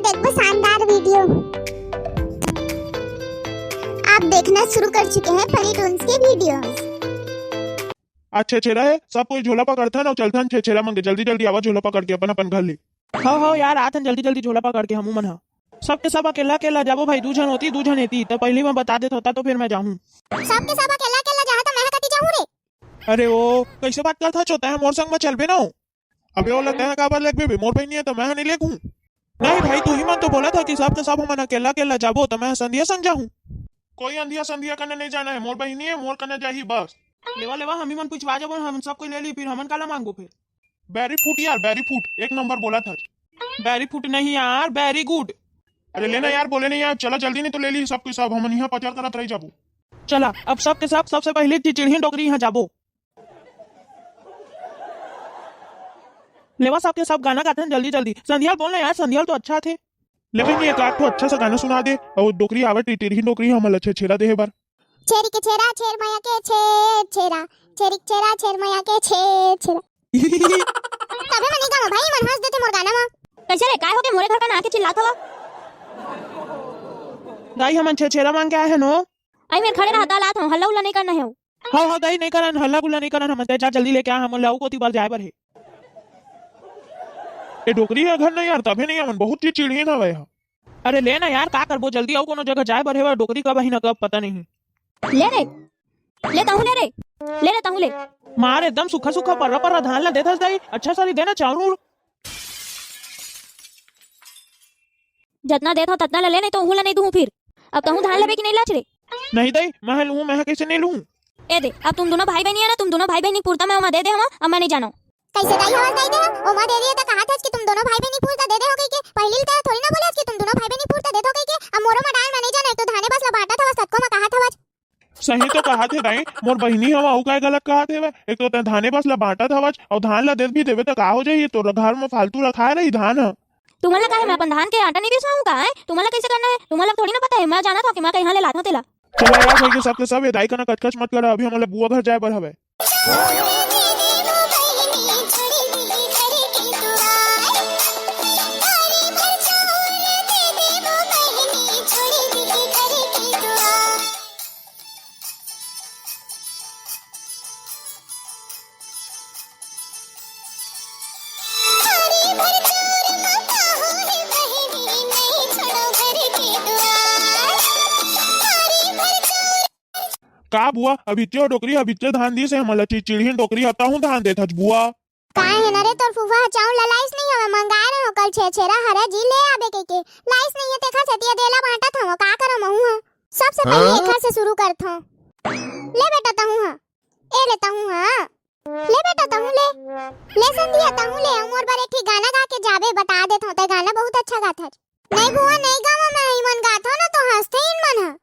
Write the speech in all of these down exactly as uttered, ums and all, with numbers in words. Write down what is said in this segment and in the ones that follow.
देखबो शानदार वीडियो। आप देखना शुरू कर चुके हैं फनी टून्स के वीडियोज़। आज छेरछेरा हे, सब कोई झोला पकड़थन अउ चलथन छेरछेरा मांगे। जल्दी जल्दी आवा झोला पकड़ के अपन अपन घर ले। हव हव यार, आथन जल्दी जल्दी झोला पकड़ के हमू मन ह। सबके सब अकेल्ला अकेल्ला जाबो भाई, दू झन ओती दू झन एती, त पहिली मैं बता देत होता तो फिर मैं जाहूं। सबके सब अकेल्ला अकेल्ला जाहा त मैं ह कती जाहूं रे? अरे ओ, कइसे बात करथस ओ, तैं ह मोर संग म चलबे न ओ। अबे ओला तैं ह काबर लेगबे बे, मोर बहिनी हे त मैं ह नइ लेगहूं। नहीं भाई, तुही मन तो बोलत हव कि सबके सब हमन अकेल्ला अकेल्ला जाबो, त मैं ह संधिया संग जाहूं। कोई अंधिया संधिया कने नइ जाना हे, मोर बहिनी हे, मोर कने जाही बस। लेवा लेवा, हमी मन पिछवा जाबो, हम सब कोई ले ली, फिर हमन काला मांगबो फिर? Very foot यार, very foot, एक नंबर बोलत हस। Very foot नहीं यार, very good। अरे लेना यार, बोले नहीं यार, चला जल्दी, नहीं तो ले ली सब कोई सब, हमन इहां पचर करत रहि जाबो। चला, अब सबके सब, सबसे पहिली चिचिड़ही डोकरी इहां जाबो। लेवा सबके सब गाना गाथन जल्दी जल्दी। संधिया ल बोल ना यार, संधिया ल तो अच्छा आथे। ले बहिनी, एक आध ठो अच्छा सा गाना सुना दे, अउ डोकरी आवत टिटिरही डोकरी हमन ल छेरछेरा देहे बर। छेरी के छेरा, छेर मया के छेर छेरा, छेरी के छेरा, छेर मया के छेर छेरा। तभे मैं नइ गावंव भाई, मन हंस देथे मोर गाना म। कइसे रे, काय होगे, मोरे घर कना आके चिल्लात हवा? दाई, हमन छेरछेरा मांग के आए हन ओ। आई मेर खड़े रहा, दाल आत हंव, हल्ला उल्ला नइ करना हे। हव हव दाई, नइ करन, हल्ला गुल्ला नइ करन, हमन ते जा जल्दी लेके आ, हमन ल अउ कोती बर जाए बर हे। ए डोकरी ह घर नइ यार, तभे नइ आवन, बहुत चिड़चिड़हीन हवय ह। अरे ले ना यार, का करबो, जल्दी अउ कोनो जगह जाए बर हे, डोकरी कब आही न कब पता नहीं। ले रे, ले तहूं ले रे, ले रे तहूं ले। मार एकदम सूखा सूखा पर्रा पर्रा धान ला देथस दाई, अच्छा सारी दे ना चाउर उर। जतना देत हव ततना ल ले, नहीं तो उहू ल नहीं दूहूं फिर। अब तहूं धान लेबे कि नहीं लाच रे? नहीं दाई, मैं ह लूहूं, मैं ह कइसे नहीं लूहूं? ए दे, अब तुम दोनों भाई बहिनी हे ना, तुम दोनों भाई बहिनी पुरता मैं ओमा दे दे हवं, अब मैं नहीं जानव। कइसे दाई हवस दाई दे? ओमा दे दिए त कहाथस कि तुम दोनों भाई बहिनी पुरता दे दे हो कहिके। पहिली ल त थोड़ी ना बोले हस कि तुम दोनों भाई बहिनी पुरता दे दे हो कहिके। अब मोरो म डाल, मैं नहीं जानव, एक तो धाने बस ल बांटत हवस, ततको म कहात हवस। सही तो कहाथे दाई, मोर बहिनी हवय, अउ काय गलत कहाथे हवय? एक तो तैं धाने बस ल बांटत हवच, अउ धान ल देत भी देबे त का हो जाही? तोर घर म फालतू रखाए रही धान ह। तुमन ला का हे, मैं अपन धान के आटा नहीं पिसवाहूं का, हैं? तुमन ला कइसे करना हे? तुमन ला थोड़ी ना पता हे, मैं जानत हंव कि मैं कइहां ले लाथंव तेला। चला यार, भाई के सबके सब, ए दाई कना कचकच मत करा, अभी हमन ला बुआ घर जाए बर हवय। का बुआ, अभिच्चे डोकरी ह अभिच्चे धान दिस हे, हमन ल चिड़चिड़हीन डोकरी ह तहूं धान देथच बुआ। काय हे न रे, तोर फूफा ह चाउर ल लाइस नइ हवय, मंगाए रहे हो कल छेरछेरा हरा जी ले आबे कहिके, लाइस नइ हे तेखर सेती ए दे ला बांटत हवं, का करंव महूं ह। सबसे पहिली एखर से शुरू करथंव। ले बेटा तहूं ह, ए ले तहूं ह, ले बेटा तहूं ले, ले संधिया तहूं ले, अउ मोर बर एक ठी गाना गा के जाबे, बता देथंव, तैं गाना बहुत अच्छा गाथस। नहीं बुआ, नहीं गावंव मैं, इमन गाथंव न तो हंसथे इन मन ह।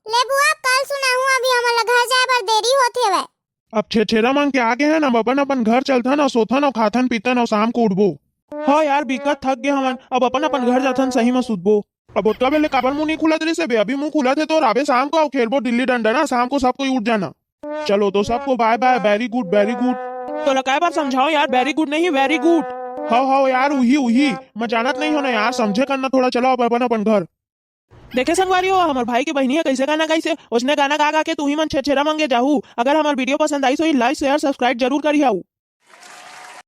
ले बुआ, कल सुनाहूं, अभी हमन ला घर जाए बर देरी होत हेवय। अब छेरछेरा मांग के आगे हन, अब अपन अपन घर चलथन अउ सोथन अउ खाथन पीथन अउ शाम को उठबो। हाँ यार, बिकट थक गे हवन, अब अपन अपन घर जाथन, सही म सुतबो। अब ओतका बेर ले काबर मुंह नइ खुलत रिहिस हे बे? अभी मुंह खुलत हे तोर, आबे शाम को अउ खेलबो डिल्ली डंडा ना, शाम को सब कोई उठ जाना। चलो तो सबको bye bye, very good, very good। तोला काय बार समझाओ यार, very good नहीं, very good। हव हव यार, उही उही, मैं जानत नहीं हो ना यार, समझे करना थोड़ा। चलो अब अपन अपन घर। देखे संगवारी हो, हमर भाई के बहिनी ह कइसे गाना गाइस हे। ओसने गाना गा गा के तुही मन छेरछेरा मांगे जाहू। अगर हमर वीडियो पसंद आइस होही, like, share, subscribe जरूर करिहाऊ।